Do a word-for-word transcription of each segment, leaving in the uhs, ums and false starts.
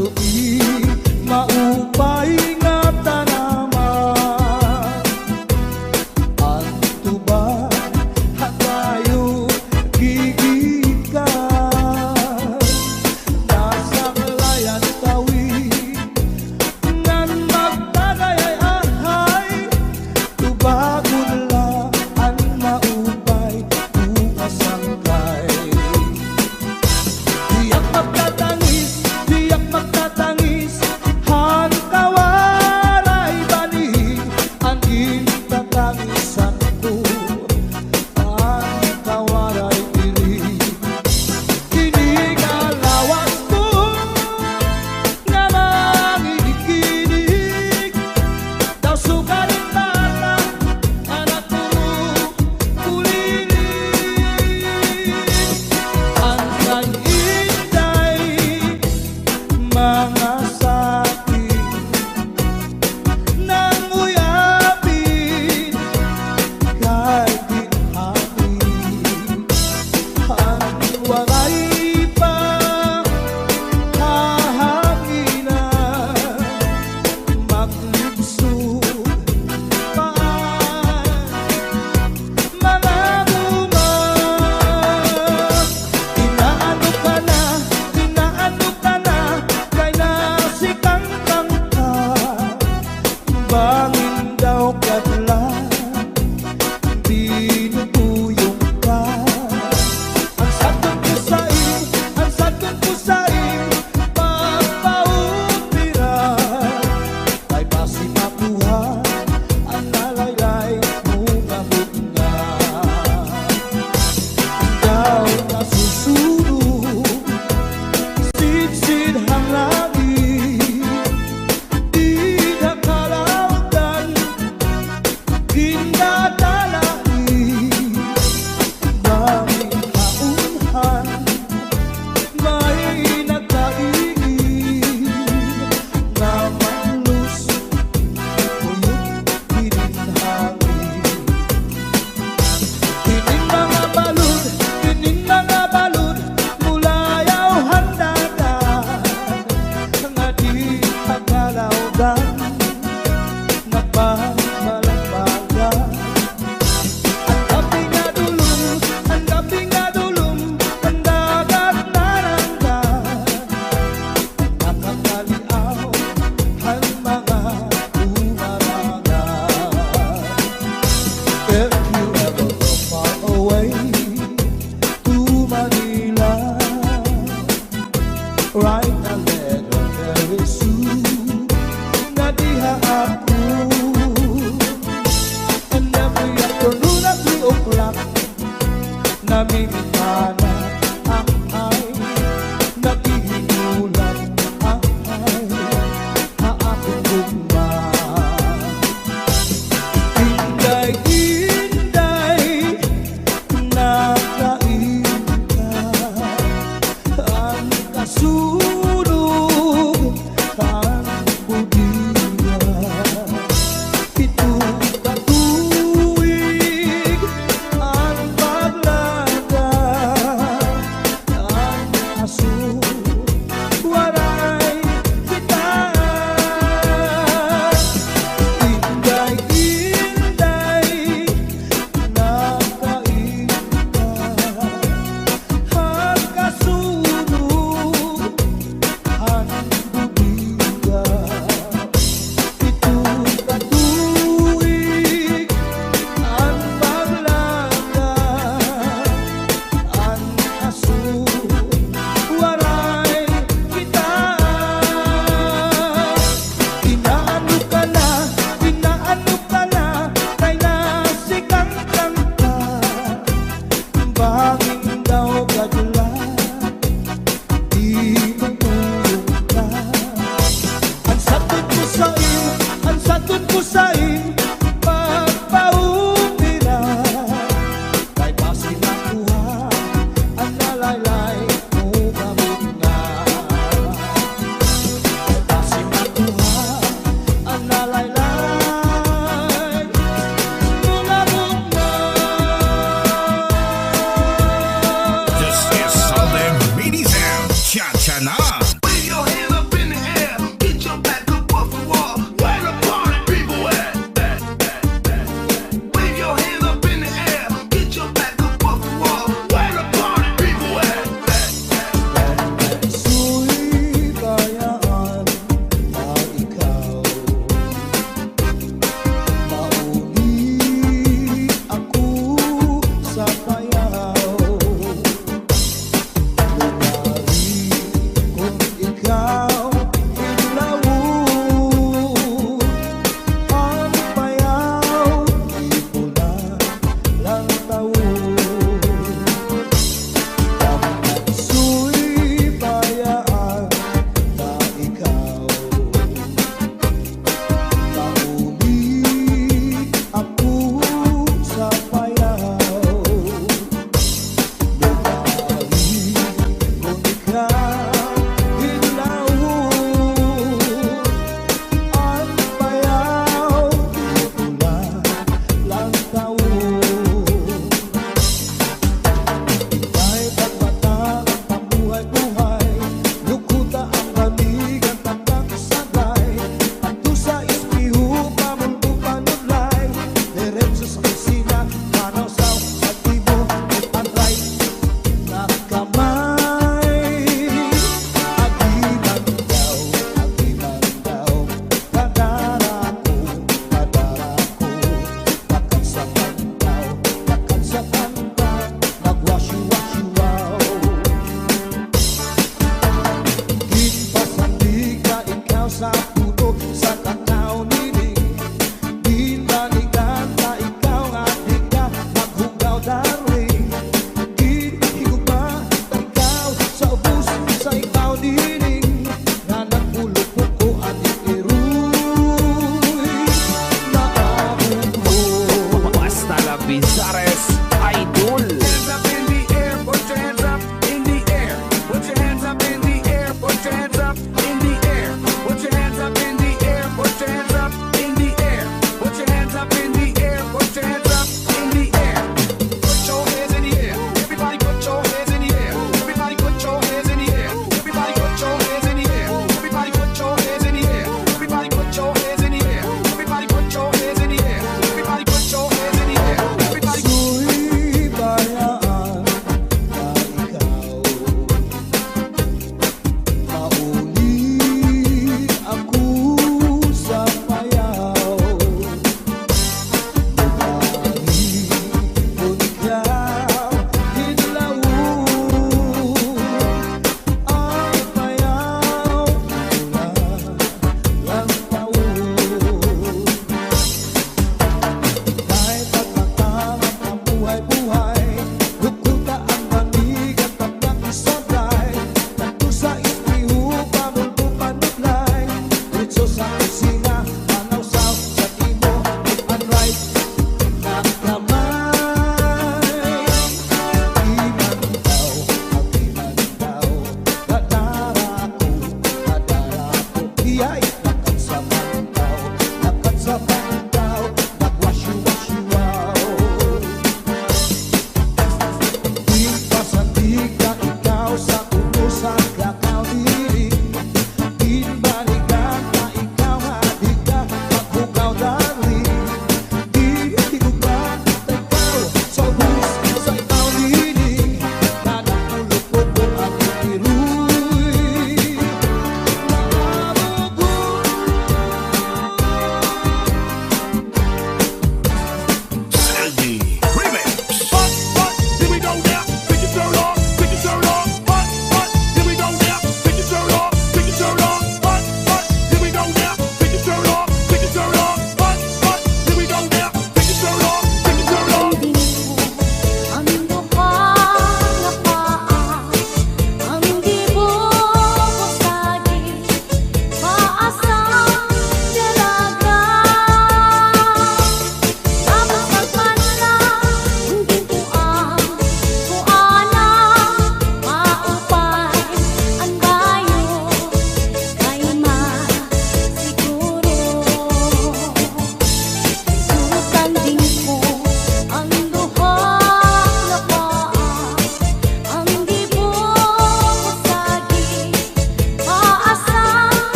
Tuig maupay nga tanaman, an tuba ha tayo gigikan. Nasaklay an tawid ngan magtagay ay ahay, tubagon la an maupay o kasangkay. Tiyak magtatangis, tiyak magtatangis, han kawaray bani, an gintatangisan ko, an kawaray diri. Ini nga lawas ko nga mangikinig, daw sugaring bata, anak ko, kuliling. An kay Inday, mga sakit, nanguyapin kay ginhangin. An waray pa hahanginan, maglibsog pa an mga bunga. Inaano ka na, inaano ka na, kay nasikangkang ka. Bangin daw kadlan, binubuyong ka. An sadton ko sa im, an sadton ko sa im, pagpaupira. Kay basi makuha an nalaylay mo nga bunga. Daw nasusunog, sidsid han langit, dida kalawdan, gintatalain, bangin kaunhan, may nagkaingin nga maluso, kuyog hinin hangin. Hinin mga balod, hinin mga balod, mulayaw han dagat, nga dida kalawdan, nagpamalambagan. An dapit nga dulom, an dapit nga dulom, an dagat narangga, nakakaliaw han mga dumaragat. If you ever go far away to Manila, write a letter very soon nga diha ako. And every afternoon at three o'clock, namimingana ahay, naghihinulat ahay ha akon gugma. Inday, Inday, nakain ka, an kasunog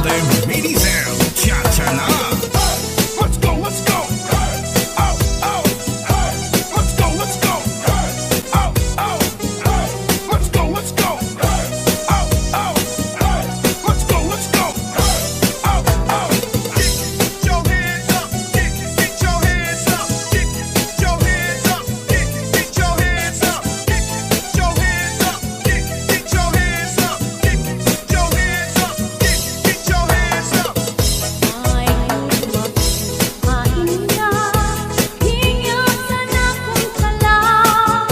Ladies and gentlemen, cha-cha na. Let's go, let's go. Hey, oh, oh, hey. Let's go, let's go. Hey, oh, oh, hey. Let's go, let's go. Hey, oh, oh, hey. Let's go, let's go. Hey, oh, oh. Get your hands up. Get, get your hands up. Get, get your hands up. Get, get your hands up. Get, get your hands up. Get, get your hands up. Get, get your hands up. Ay, hain na, hingyap san akon kalag,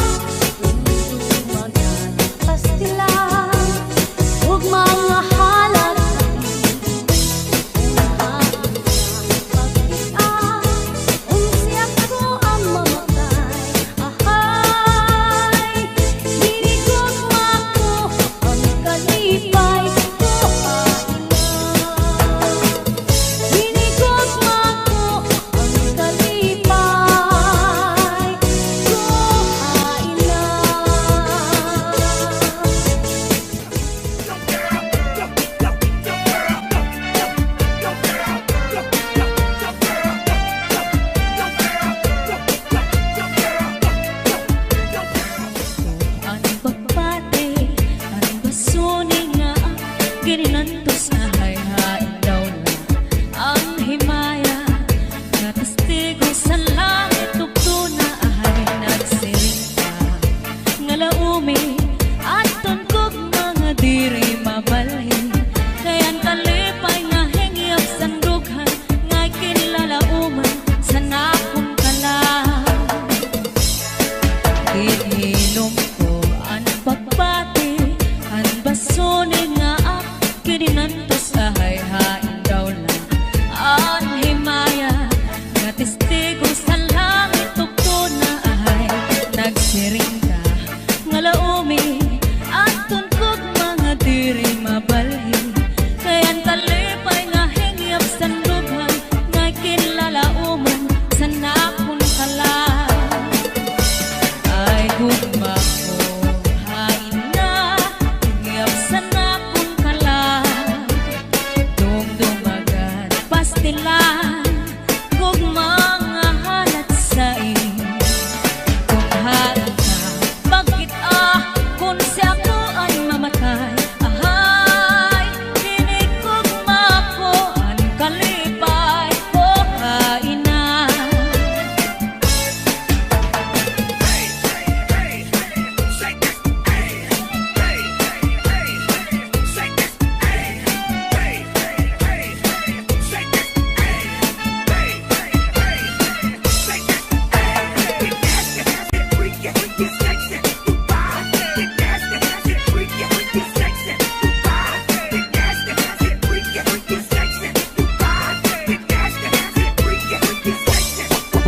dudumagan, pastilan, ug mga halat. Hain na, pagkit-a, kon si ako an mamatay. Ahay, hinigugma ko an kalipay ko, hain na. Hinigugma ko an kalipay ko, hain na. An pagpati, an basuni nga ginantos ahay hain daw la an himaya nga testigo san langit ug tuna ahay nagsiring ka nga laomi, adton gugma nga diri mabalhin, kay an kalipay nga hingyap san dughan ngay-an kinlalauman san akon kalag. Gihilom ko an pagpati, an basuni nga ak-, ginantos ahay hain daw la an himaya nga testigo san langit ug tuna ahay nagsiring ka nga laomi, adton gugma nga diri mabalhin, kay an kalipay nga hingyap san dughan ngay-an kinlalauman san akon kalag. Ay gugma ko, hain na, hingyap san akon kalag, dumdumagan, pastilan, gugma nga halat sa imo. Kon hain ka, pagkit-a, kon si ako an mamatay. Ahay, hinigugma ko an kalipay ko, hain na.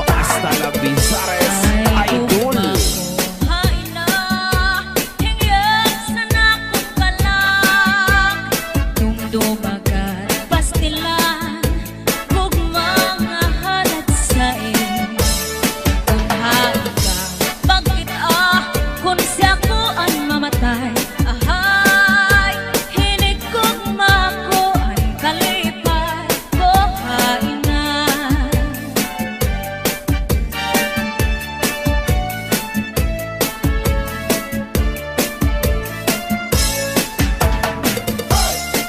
Basta La Bizares, idol. Ay, gugma ko, hain na, hingyap san akon kalag, dumdumagan, pastilan, gugma nga halat sa imo. Kon hain ka, pagkit-a, kon si ako an mamatay. Ahay, hinigugma ko an kalipay ko, hain na.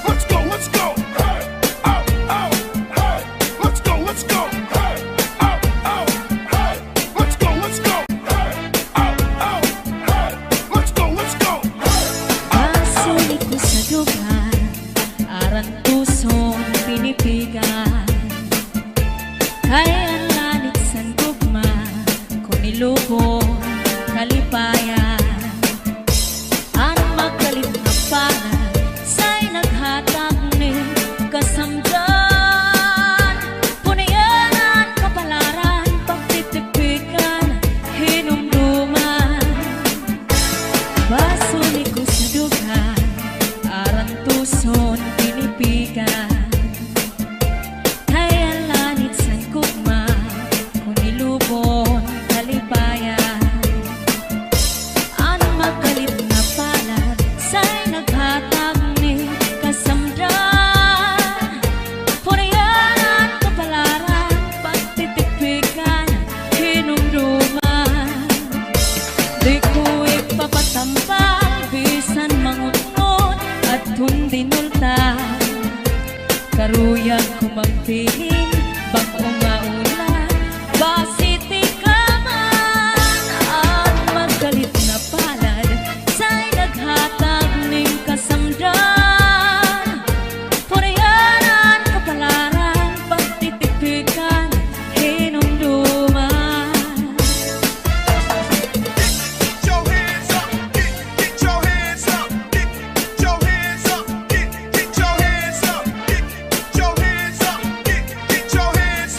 Let's go, let's go. Hey, oh, oh, hey. Let's go, let's go. Hey, oh, oh, hey. Let's go, let's go. Hey, oh, oh, hey. Let's go, let's go. Hey, oh, oh. Basuni ko sa dughan, arantuson, pinipigan. Kay an lanit san gugma, kon ilugon, kalipayan. An magkalit nga palad, say naghatag ni kasamdan. Kon iya an kapalaran, pagtitipikan, hinumduman. Basuni ko sa dughan, arantuson, pinipigan. Kay an lanit san gugma, Karuyag ko magpilin, bag-o nga ulan, basi tikaman, an magkalit nga palad, say naghatag nin kasamdan. Purihan an kapalaran, pagtitipikan, hinumduman. Get, get your hands up, get, get your hands up, get, get your hands up, get, get your hands up, get, get your hands up, get, get your hands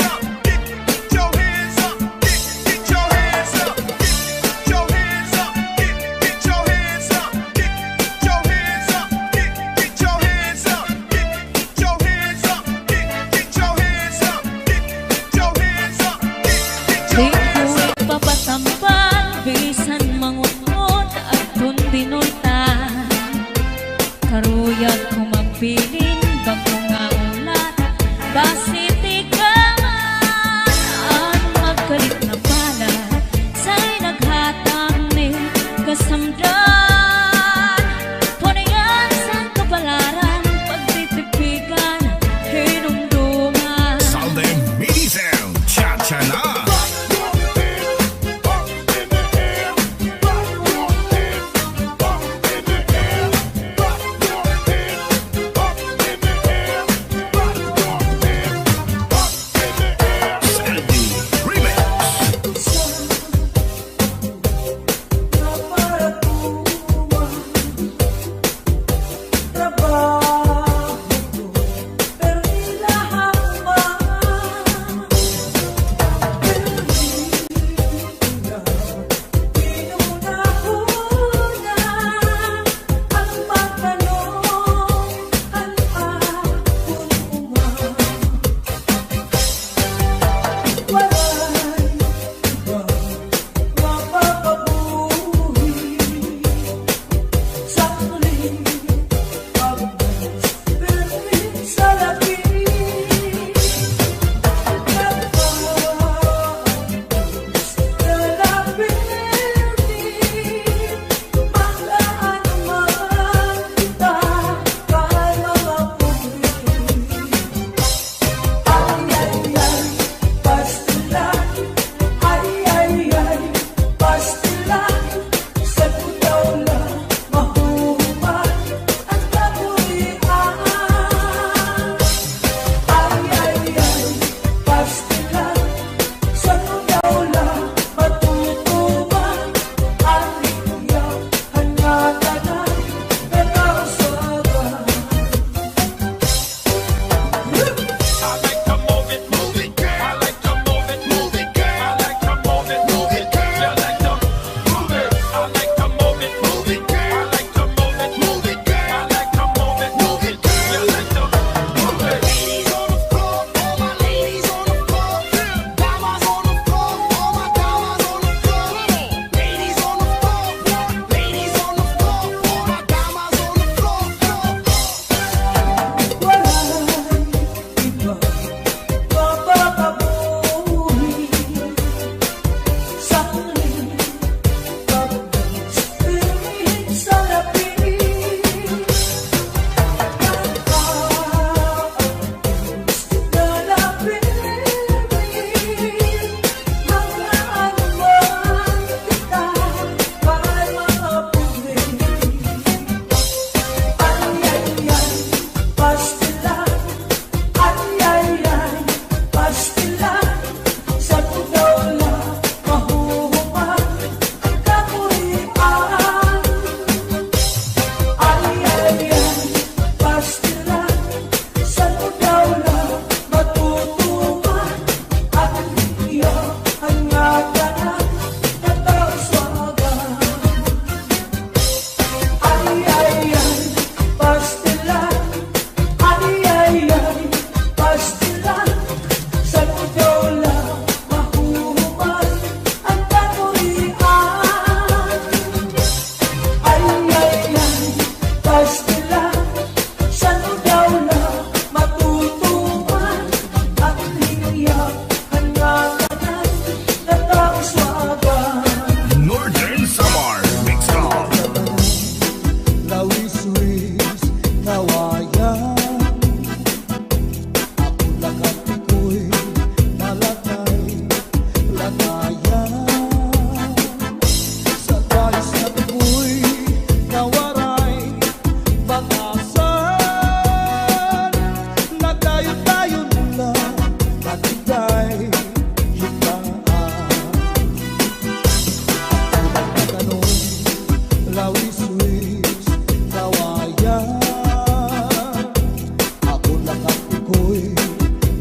Ko'y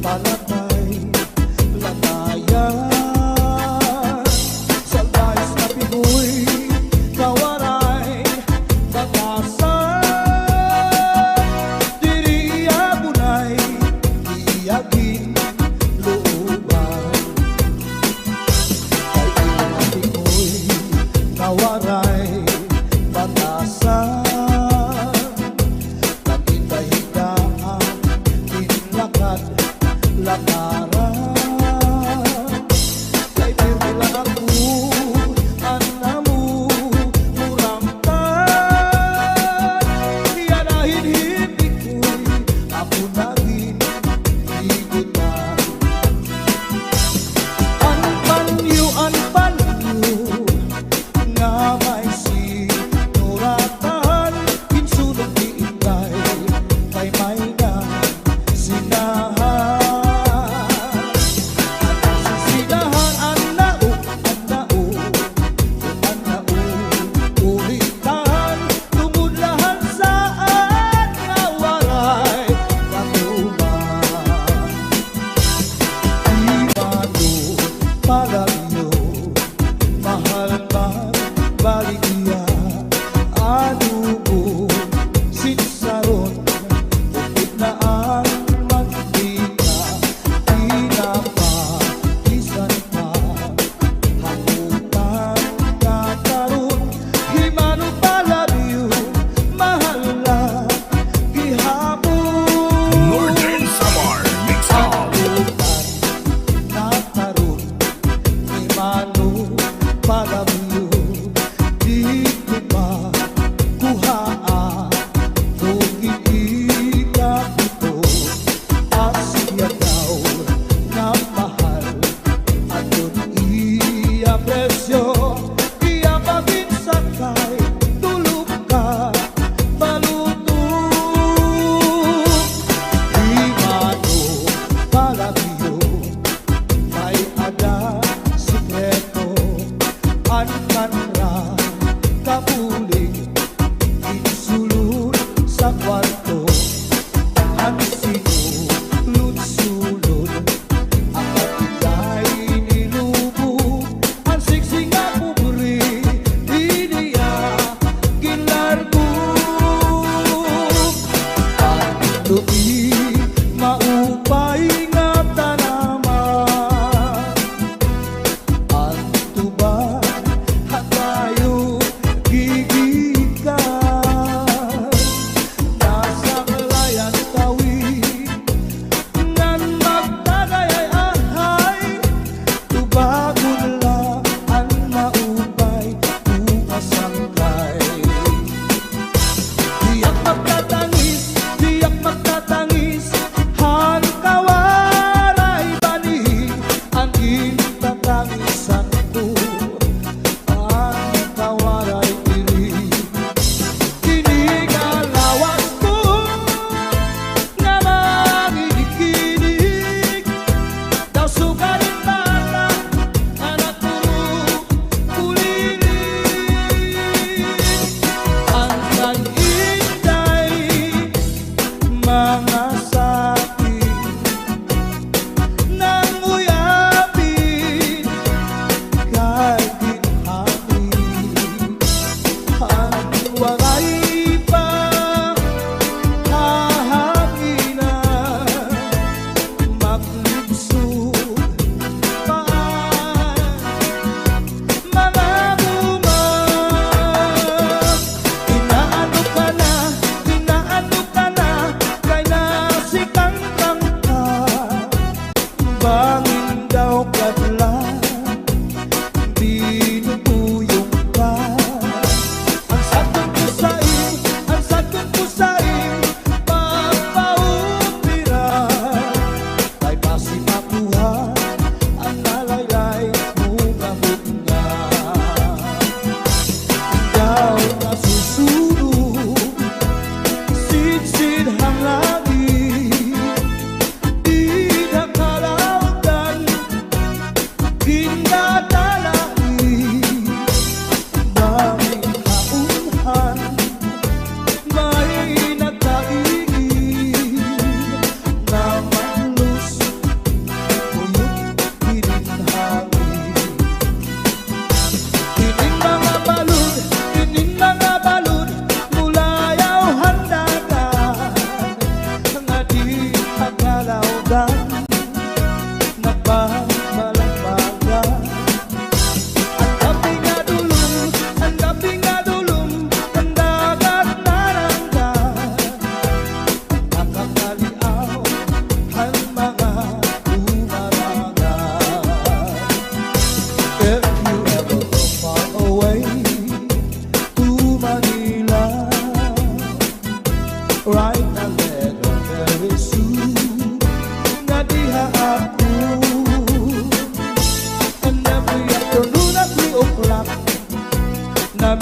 palakay, lakayan. Salbahis nga pigoy, nga waray batasan. Diri iya bunay, iya ginlooban. Kay iya pigoy, nga waray batasan. Nagkita-hitaan, ginlakad-lakaran. Kay pirmi la ako, an amo uramtan. Iya na hin hipikoy, ako na hin higutan. An panyo, an panyo, nga may sinuratan, ginsunog ni Inday, kay may nasinahan. An nasinahan, an naog, an naog, an naog, ulitan, tungod la han saad nga waray katuman. Di mano palabyo, mahal man balik iya, adobo, sitsaron, upod na an mantika, tinapa, bisan pa hakutan nga karon, di mano palabyo, mahal la gihapon. Northern Samar Mix Up. Hakutan nga karon, di mano palabyo, didto pa kuhaa, kung kikita ko. Asya daw nga mahal, aton iya presyo, iya pa ginsakay, tulo ka baluto. Di mano palabyo, may-ada sekreto, an kanra kabulig, ginsulod sa kwarto. An sinulod-sulod, an kapitay nilubog, an siksi nga pobre, iya ginlargo. An tubi maupay nga tanaman, an tuba ha tayo gigikan. Nasaklay an tawi ngan magtagay ay ahay, tubagon la an maupay o kasangkay. Tiyak magtatangis, tiyak magtatangis han kawa.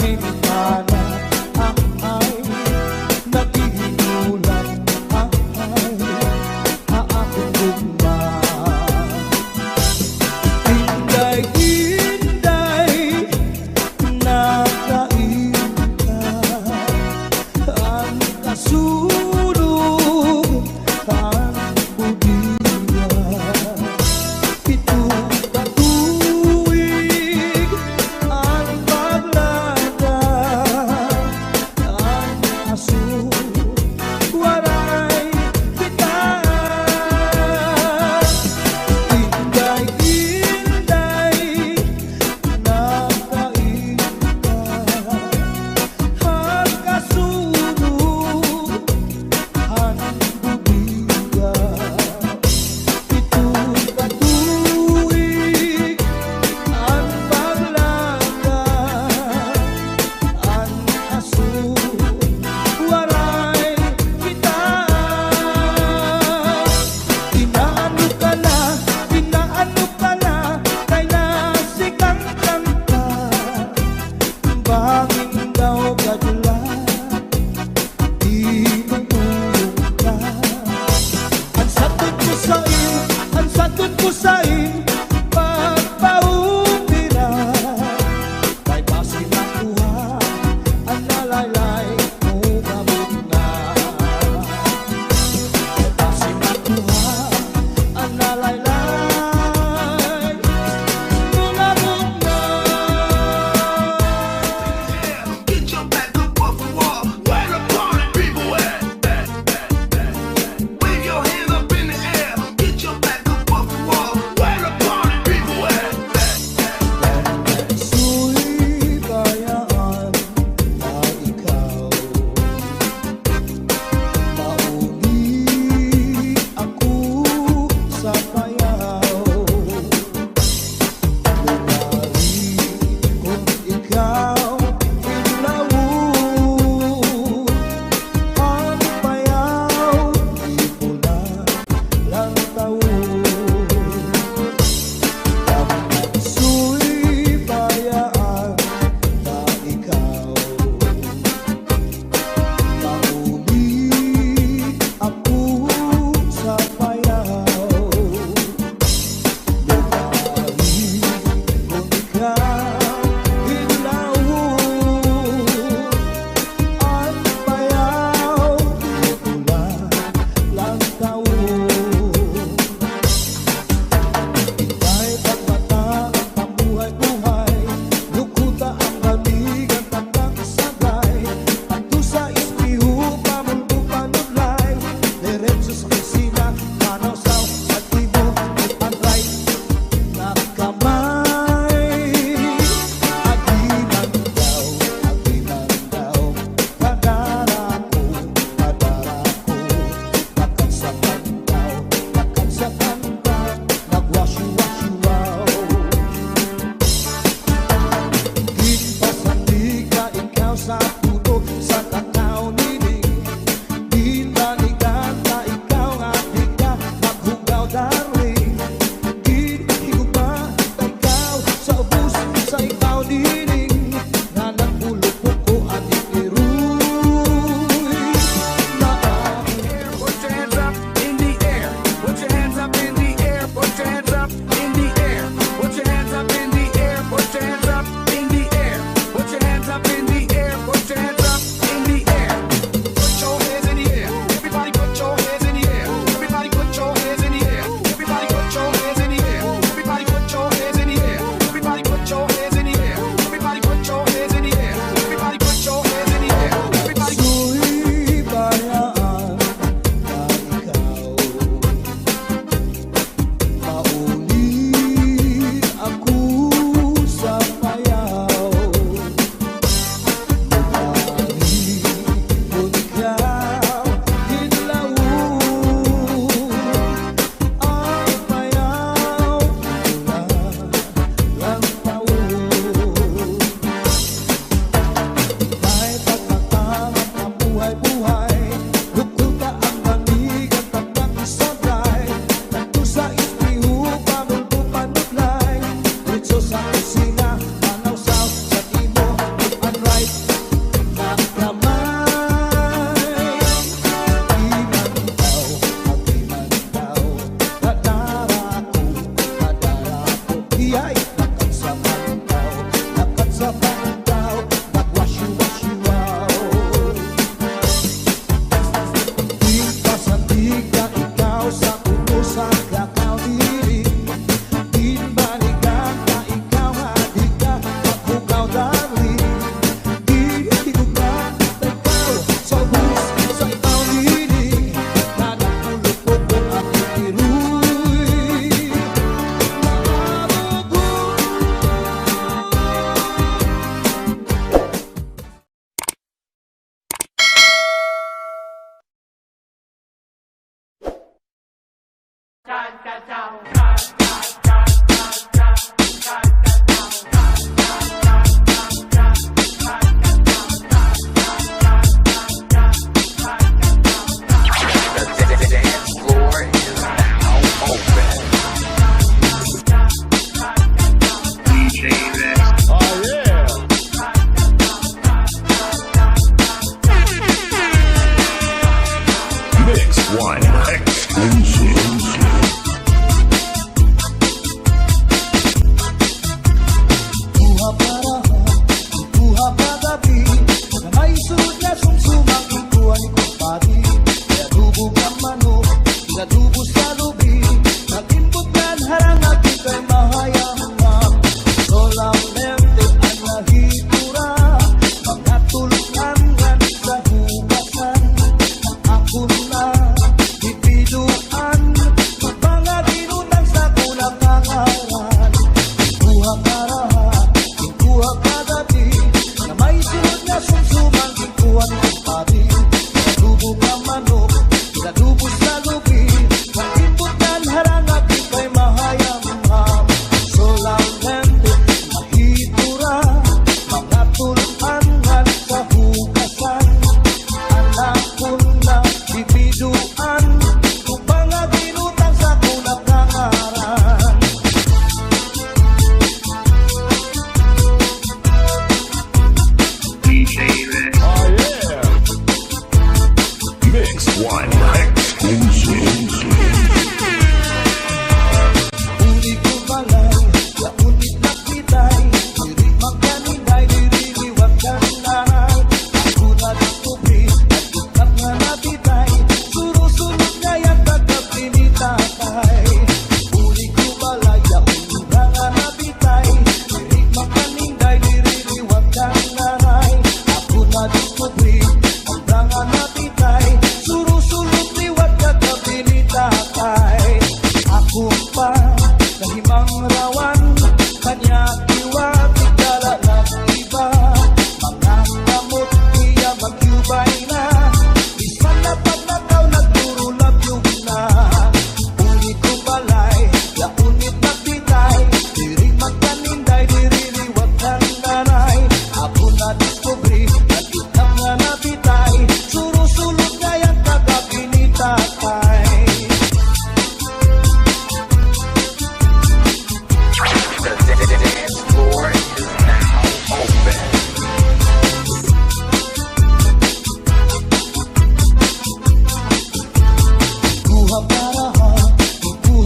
Naghihinala, ahay, naghihinula, ahay, ha akon gugma. Inday, Inday, nakainta an kasunog han budiya. Pito ka tuig an paglada,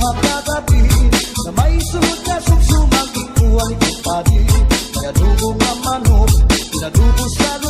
Makadabi na may sunod nga sumsuman, kuha ni kumpadi. May adobo nga manok, pinadubo sa